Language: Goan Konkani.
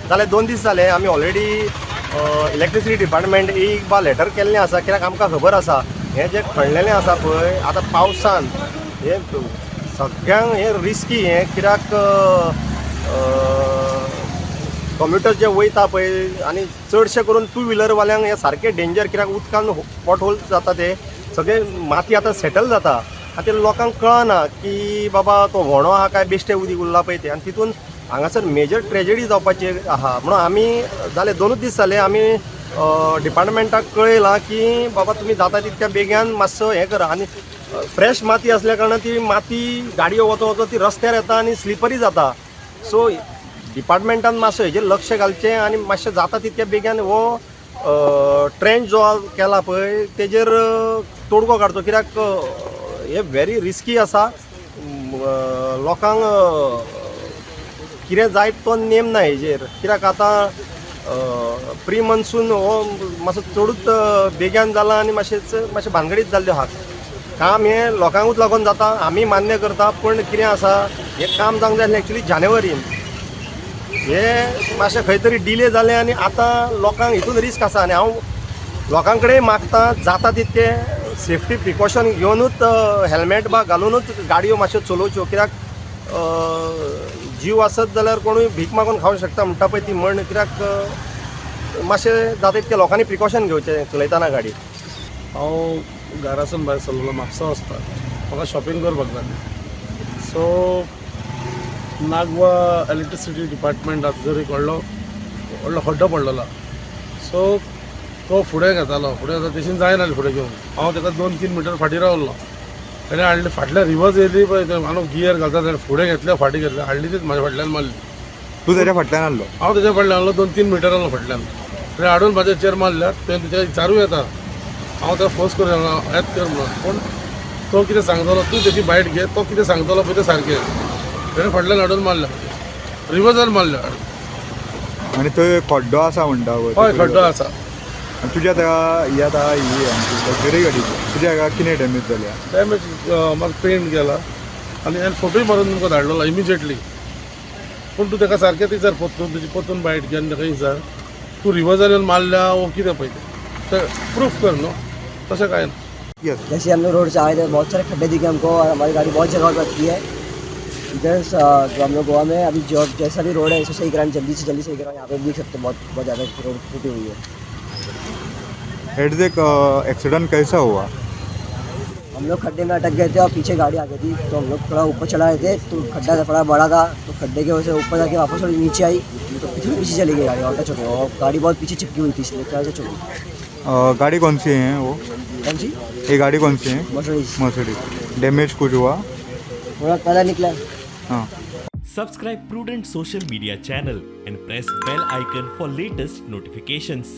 जाल्यार 2 दीस जाले, आमी ऑलरेडी इलेक्ट्रिसिटी डिपार्टमेंट एक बा लेटर केल्लें आसा, कित्याक आमकां खबर आसा, हें जें खणलेलें आसा पळय, आतां पावसान हें सगळ्यांक हें रिस्की. हें कित्याक कम्युटर जे वयता पळय आनी चडशे करून टू व्हिलरवाल्यांक हें सारकें डेंजर, कित्याक उदकान पॉट होल जाता, ते सगळे माती आतां सेटल जाता आनी ते लोकांक कळना की बाबा तो व्हणो आहा काय बेश्टें उदीक उरलां पळय तें. आनी तितून हांगासर मेजर ट्रेजडी जावपाची आहा. म्हणून आमी जाले 2ूच दीस जाले, आमी डिपार्टमेंटाक कळयलां की बाबा, तुमी जाता तितक्या बेग्यान मातसो हें करा. आनी फ्रेश माती असल्या कारणान ती माती गाडयो वचो वचो ती रस्त्यार येता आनी स्लिपरी जाता. सो डिपार्टमेंटान मातसो हेजेर लक्ष घालचें आनी मातशें जाता तितक्या बेग्यान हो ट्रेंच जो केला पळय, तेजेर तोडगो काडचो, कित्याक हे व्हेरी रिस्की आसा. लोकांक कितें जायत तो नेम ना हेजेर, कित्याक आतां प्री मॉन्सून हो मातसो चडूच बेग्यान जाला आनी मातशें मातशें भानगडीत जाल्ल्यो आहात. काम हें लोकांकूच लागून जाता, आमी मान्य करता, पूण कितें आसा, हें काम जावंक जाय आसलें एक्चुली जानेवारीन. हे मातशें खंय तरी डिले जालें आनी आतां लोकांक हितून रिस्क आसा. आनी हांव लोकां कडेन मागता, जाता तितकें सेफ्टी प्रिकॉशन घेवनूच, हेल्मेट बा घालुनूच गाडयो मातश्यो चलोवच्यो, कित्याक जीव आसत जाल्यार कोणूय भीक मागून खावंक शकता म्हणटा पळय ती म्हण. कित्याक मातशें जाता तितकें लोकांनी प्रिकॉशन घेवचें चलयतना गाडी. हांव घरासून भायर सरलेलो म्हापसा वचपाक. म्हाका शॉपिंग करपाक जाय. सो नागवा इलेक्ट्रिसिटी डिपार्टमेंट जर एक व्हडलो व्हडलो खड्डो पडलेलो. सो तो फुडें घेतालो, फुडें घेता तेशीन जायना फुडें घेवन. हांव ताका 2-3 मिटर फाटीं रावलो. तेणें हाडली फाटल्यान, रिवर्स येयली पळय, तें हांव गियर घालता, तेणें फुडें घेतलें, फाटीं घेतलें, हाडली तीच म्हाज्या फाटल्यान मारली. तूं तेज्या फाटल्यान आहलो? हांव तेज्या फाटल्यान आहलो, 2-3 मिटर आहलो फाटल्यान. तेणें हाडून म्हाज्या मारल्यार तुवें तुज्या विचारूं येता. हांव ताका फोर्स करूं शकना, येत कर म्हणून. पूण तो कितें सांगतलो, तूं तेजी बायट घे. तो कितें सांगतलो पळय तें सारकें. तेणें फाटल्यान हाडून मारलें, रिवर्सान मारलें. आनी थंय खड्डो आसा म्हणटा पळय. हय, खड्डो आसा. आनी तुज्या आतां ही आतां ही आमची लक्झरी गाडी, तुज्या हाका कितें डॅमेज जाल्या? डॅमेज म्हाका पेंट गेला आनी हांवें फोटोय मारून तुमकां धाडलेलो इमिजिएटली. पूण तूं ताका सारकें विचार परतून, तुजी परतून बायट घे आनी ताका विचार, तूं रिवर्सान येवन मारल्या वो कितें पळय तें प्रूफ कर न्हू. तशें कांय ना. येस. जैसे हम लोग रोड से आए थे, बहुत सारे खड्डे दिखे हमको और हमारी गाड़ी बहुत जगह पर अटकी है इधर. जो हम लोग गोवा में अभी जो जैसा भी रोड है, इसे सही कराएं, जल्दी से जल्दी सही कराएं. यहाँ पे देख सकते हैं, बहुत बहुत ज़्यादा रोड फूटी हुई है. एग्जैक्ट एक्सीडेंट कैसा हुआ? हम लोग खड्डे में अटक गए थे और पीछे गाड़ी आ गई थी, तो हम लोग थोड़ा ऊपर चढ़ा रहे थे, तो खड्डा थोड़ा बड़ा था, तो खड्डे की वजह से ऊपर जाके वापस थोड़ी नीचे आई, तो पीछे पीछे चली गई गाड़ी और टच हो गई और गाड़ी बहुत पीछे चिपकी हुई थी, इसलिए क्या से चोट. गाड़ी कौन सी है वो? कौन सी? ये गाड़ी कौन सी है? मर्सिडीज. मर्सिडीज. डैमेज कुछ हुआ? थोड़ा कलर निकला. हाँ. Subscribe Prudent Social Media channel and press bell icon for latest notifications.